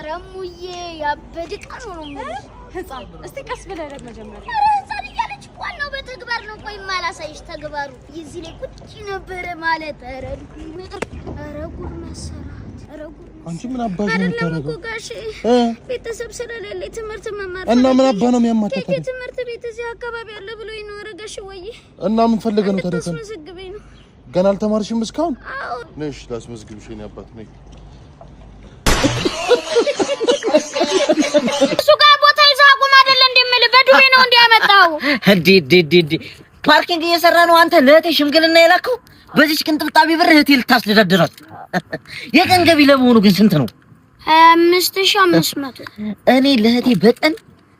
ኧረ እሙዬ ያበደ ዕቃ ነው ነው የምልሽ። ህፃን እስቲ ቀስ ብለህ ረግ መጀመሪያ። ኧረ ህፃን እያለች ዋናው በተግባር ነው። ቆይ ማላሳይሽ ተግባሩ እዚህ ላይ ቁጭ ነበረ ማለት። ኧረ ኧረ ጉድ መሰራት። ኧረ ጉድ አንቺ ምን አባሽ ነው አይደለም እኮ የምታደርገው? ጋሼ እ? ቤተሰብ ስለሌለ ትምህርት መማር እና ምን ፈልጌ አባህ ነው የሚያማታው ኬኬ ታዲያ? ትምህርት ቤት እዚህ አካባቢ አለ ብሎኝ ነው። ኧረ ጋሼ ወይ እና ምን ፈልገህ ነው ታዲያ? እንድታስመዘግበኝ ነው። ገና አልተማርሽም እስካሁን? አዎ። ነሽ ላስመዝግብሽ የእኔ አባት ነይ። እሱ ጋር ቦታ ይዘህ አቁም አይደለ እንደምልህ በዱቤ ነው እንዲያመጣው። እንዴ እንዴ እንዴ እንዴ parking እየሰራ ነው አንተ ለእህቴ ሽምግልና የላከው? በዚች ቅንጥብጣቢ ብር እህቴ ልታስደዳድራት። የቀን ገቢ ለመሆኑ ግን ስንት ነው? 25,500። እኔ ለእህቴ በቀን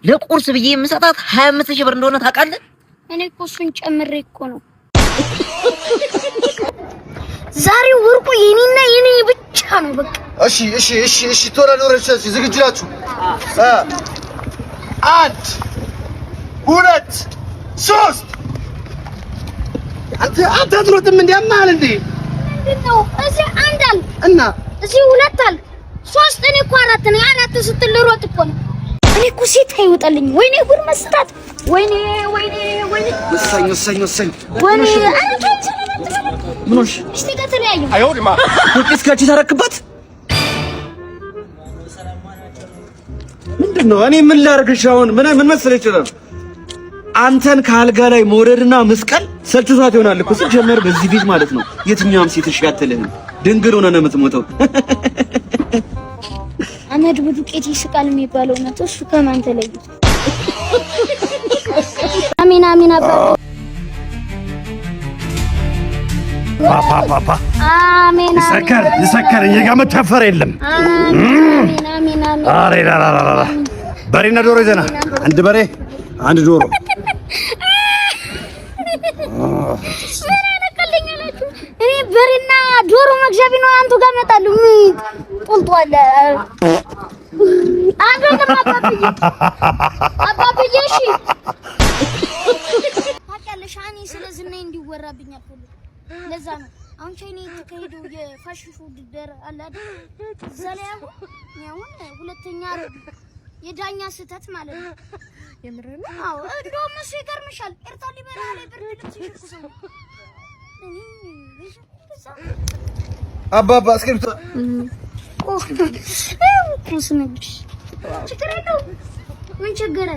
ለቁርስ ብዬ የምሰጣት 25,000 ብር እንደሆነ ታውቃለህ? እኔ እኮ እሱን ጨምሬ እኮ ነው። ዛሬ ወርቁ የኔና የኔ ብቻ ነው በቃ። እሺ እሺ እሺ እሺ ቶሎ ኖረ። እሺ ዝግጁ ናችሁ? 1 2 3። አንተ አንተ አትሮጥም እንዴ? አማል እንዴ? ምንድን ነው እዚህ አንድ አለ እና እዚህ ሁለት አለ ሶስት። እኔ እኮ አራት ነኝ። አራት ስትል ልሮጥ እኮ ነው። እኔ እኮ ሴት አይወጣልኝ። ወይኔ ጉድ መስራት። ወይኔ ወይኔ ወይኔ ወሳኝ ወሳኝ ወሳኝ። ወይኔ። ኧረ ተው እንጂ አትበል። ምን ሆንሽ? ሚስቴ ጋር ተለያየሁ። ዶቄት ካቺ ታረክባት ምንድን ነው? እኔ ምን ላደርግሽ አሁን? ምን ምን መሰለህ ይችላል አንተን ከአልጋ ላይ መውረድና መስቀል ሰልችቷት ይሆናል እኮ ሲጀመር በዚህ ቤት ማለት ነው። የትኛውም ሴት እሺ አትልህም። ድንግል ሆነህ ነው የምትሞተው። አመድ በዱቄት ይስቃል የሚባለው እውነት እሱ ከማን ተለይቶ? አሜን አሜን አባ ፓፓፓ አሜን ይሰከር ይሰከር። እኛ ጋር መታፈር የለም። አሜን አሜን አሜን። አሬ ራራራራ በሬና ዶሮ ይዘና፣ አንድ በሬ አንድ ዶሮ። ምን አይነት ቀልደኛ ናችሁ? እኔ በሬና ዶሮ መግዣ ቢኖር አንቱ ጋር እመጣለሁ። ምን ጦልጦ አለ አይደለም አባብዬ፣ አባብዬ እሺ ታውቂያለሽ፣ እኔ ስለ ዝናዬ እንዲወራብኝ አልፈልግም። ለዛ ነው አሁን ቻይና የተካሄደው የ fashion show ውድድር አለ አይደል? እዛ ላይ አሁን እኔ አሁን ሁለተኛ የዳኛ ስህተት ማለት ነው። የምርህን ነው? አዎ እንደውም እሱ ይገርምሻል፣ ኤርታሌ በረሃ ላይ ብርድ ልብስ ይሸኩ ሰው እኔ እዛ አባባ እስክሪብቶ እኮ ስነግርሽ ችግር የለውም። ምን ቸገረ?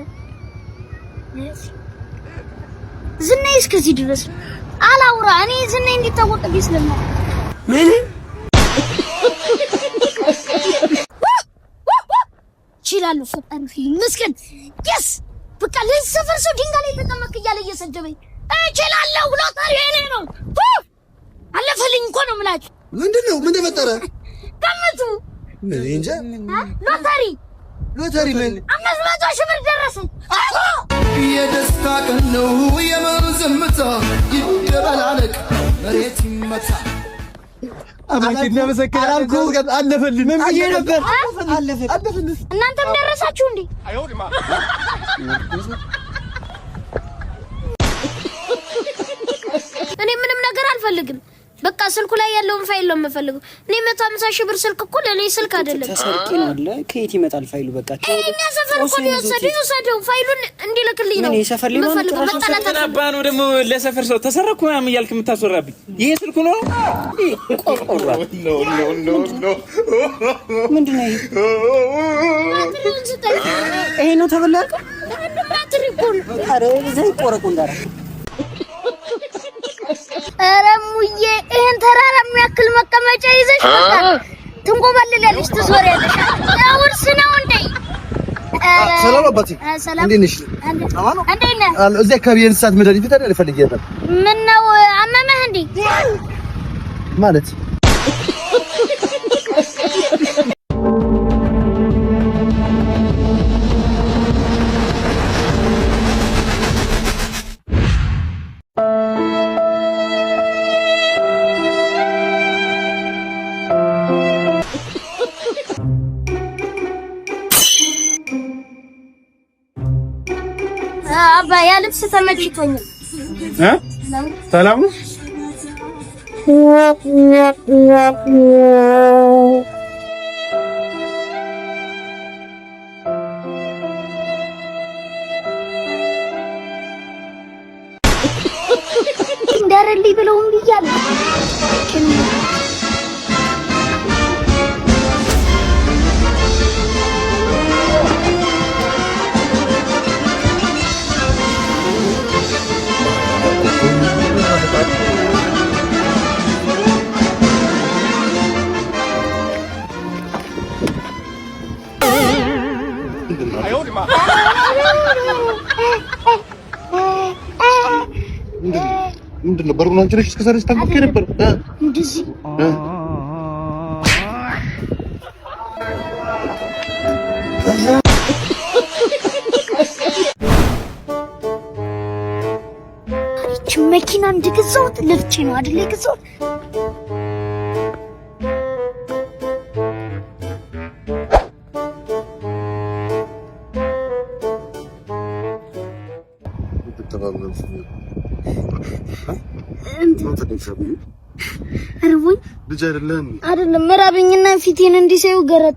ዝናዬ እስከዚህ ድረስ ነው። አላውራ እኔ ዝናዬ እንዲታወቅብኝ ስለማ ምን እችላለሁ። ፈጣሪ ይመስገን። yes በቃ ለዚህ ሰፈር ሰው ድንጋይ ላይ ተቀመጥክ እያለ እየሰደበኝ እችላለሁ። ሎተሪ የኔ ነው። አለፈልኝ እኮ ነው የምላችሁ። ምንድን ነው? ምን ተፈጠረ? ገምቱ። ምን እንጃ። ሎተሪ ሎተሪ ምን? 500,000 ብር ደረሰኝ። የደስታ ቀን ነው የምን ዝምታ ይደበላለቅ መሬት ይመታ። አለፈልኝ። ምን ብዬ ነበር? አለፈልኝ። እናንተም ደረሳችሁ እንዴ? እኔ ምንም ነገር አልፈልግም። በቃ ስልኩ ላይ ያለውን ፋይል ነው የምፈልገው። እኔ 150,000 ብር ስልክ እኮ ለእኔ ስልክ አይደለም። ተሰርቄ ነው አለ። ከየት ይመጣል ፋይሉ? በቃ እኛ ሰፈር እኮ ነው የወሰደው። ይውሰደው፣ ፋይሉን እንዲልክልኝ ነው ምን የሰፈር ሌባ ነው የምፈልገው። ጭራሽ? መጣላት ምን አባ ነው ደግሞ ለሰፈር ሰው ተሰረኩ ምናምን እያልክ የምታስወራብኝ? ይሄ ስልኩ ነው? ቆርቆሮ ምንድን ነው ይሄ? ባትሪውን ስጠኝ። ይሄ ነው ተበላ ያልከው? ባትሪ እኮ ነው። ኧረ እዛ ይቆረቁ እንዳረ። ኧረ እሙዬ ይሄን ተራራ የሚያክል መቀመጫ ይዘሽ በቃ ትንቆባልላለሽ፣ ትዞሪያለሽ። ውርስ ነው እንዴ? ኧረ ሰላም አባቴ፣ ሰላም። እንዴት ነሽ? እንዴት ነህ? እዚህ አካባቢ የእንስሳት መድኃኒት ቤት አይደል? ፈልጌ ነበር። ምን ነው አመመህ እንዴ? ማለት አባ ያ ልብስ ተመችቶኛል። እ ሰላም ነው? ምንድን ነው በሩን አንቺ ነሽ እስከ ዛሬ ስታንኳኳ የነበረው? እንደዚህ ይህች መኪና እንደገዛሁት ለፍቼ ነው አይደል የገዛሁት። እርቦኝ ልጅ አይደለም አይደለም ራበኝና ፊቴን እንዲህ ገረጥ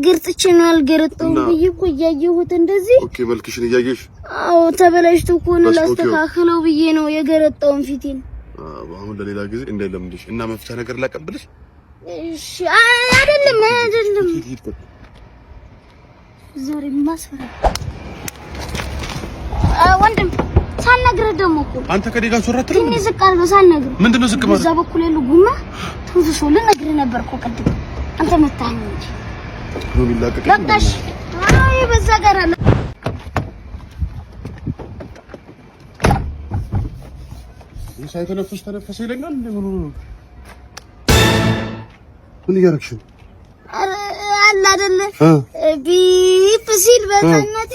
ግርጥቼ ነው አልገረጠውም ብዬ እኮ እያየሁት እንደዚህ። Okay መልክሽን እያየሽ? አዎ ተበላሽቶ እኮ ነው ላስተካክለው ብዬ ነው የገረጣውን ፊቴን። አሁን ለሌላ ጊዜ እንዳይለምድሽ እና መፍቻ ነገር ላቀብልሽ። እሺ። አይደለም አይደለም፣ ዛሬ ማስፈራ ወንድም ሳልነግርህ ደግሞ እኮ አንተ ከኔ ጋር ሶራ አትልም። ትንሽ ዝቅ አልበው ሳልነግርህ። ምንድን ነው ዝቅ ማለት? በዛ በኩል ያለው ጉማ ተንፍሶ ልነግርህ ነበር እኮ ቅድም፣ አንተ መታኸኝ እንጂ ነው የሚላቀቅ። በቃሽ። አይ በዛ ጋር አለ። ይህ ሳይተነፍስ ተነፈሰ ይለኛል። እንዴ ምን ሆኖ ነው? ምን እያደረግሽ ነው? ኧረ አለ አይደለ beep ሲል በህፃንነቴ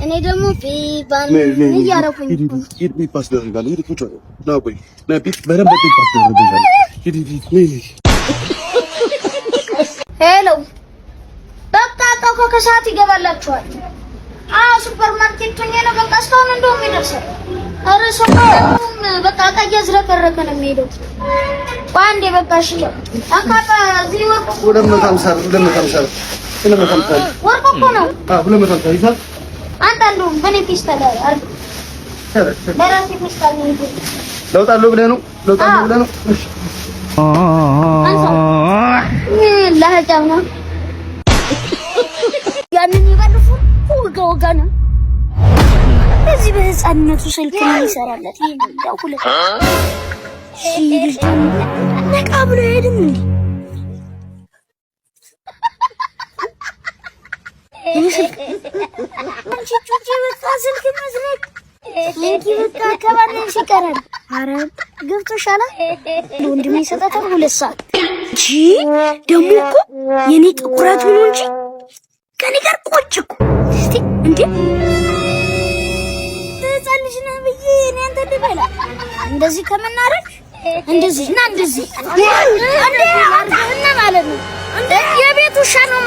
እኔ ደግሞ beep እያደረኩኝ ሂድ፣ beep አስደርጋለሁ። ሂድ ቁጭ በል። ና ቆይ፣ ና beep በደንብ beep አስደርጋለሁ። ሂድ ሂድ፣ ነይ ነይ። Hello፣ በቃ እቃው እኮ ከሰዓት ይገባላችኋል። አዎ ሱፐር ማርኬት ሆኜ ነው። በቃ እስካሁን እንደውም ይደርሳል። ኧረ ሰው በቃ እቃ እያዝረከረከ ነው የሚሄደው። ቆይ አንዴ በቃ እሺ። አንካባ እዚህ ወርቁ 250 250 250 ወርቁ እኮ ነው። አዎ 250 ይዛል። አንተ እንደውም በእኔ ፌስታል አድርግ። በራሴ ፌስታል ነው እንጂ ለውጥ አለው ብለህ ነው? ለውጥ አለው ብለህ ነው? እሺ አንሳው። ምን ለህጫም ነው ያንን ይባልፉ ወጋ ወጋ ነው። በዚህ በህፃንነቱ ስልክ ምን ይሰራለት? ይሄ ነው ሁለት ልጅ ደግሞ ነቃ ብሎ አይሄድም እንዴ? ይሄ ስልክ አንቺ ጩጬ በቃ ስልክ መስረቅ እንኪ በቃ ከባንሽ ይቀራል። ኧረ ገብቶሻል። ወንድሜ ይሰጣታል 2 ሰዓት እንጂ ደግሞ እኮ የኔ ጥቁረት ሆኖ እንጂ ከኔ ጋር ቆጭ እኮ እስቲ እንዴ ህፃን ልጅ ነህ ብዬ እኔ አንተ ልበላ እንደዚህ ከመናረግ እንደዚህ እና እንደዚህ እንዴ አርገህና ማለት ነው። የቤት ውሻ ነው።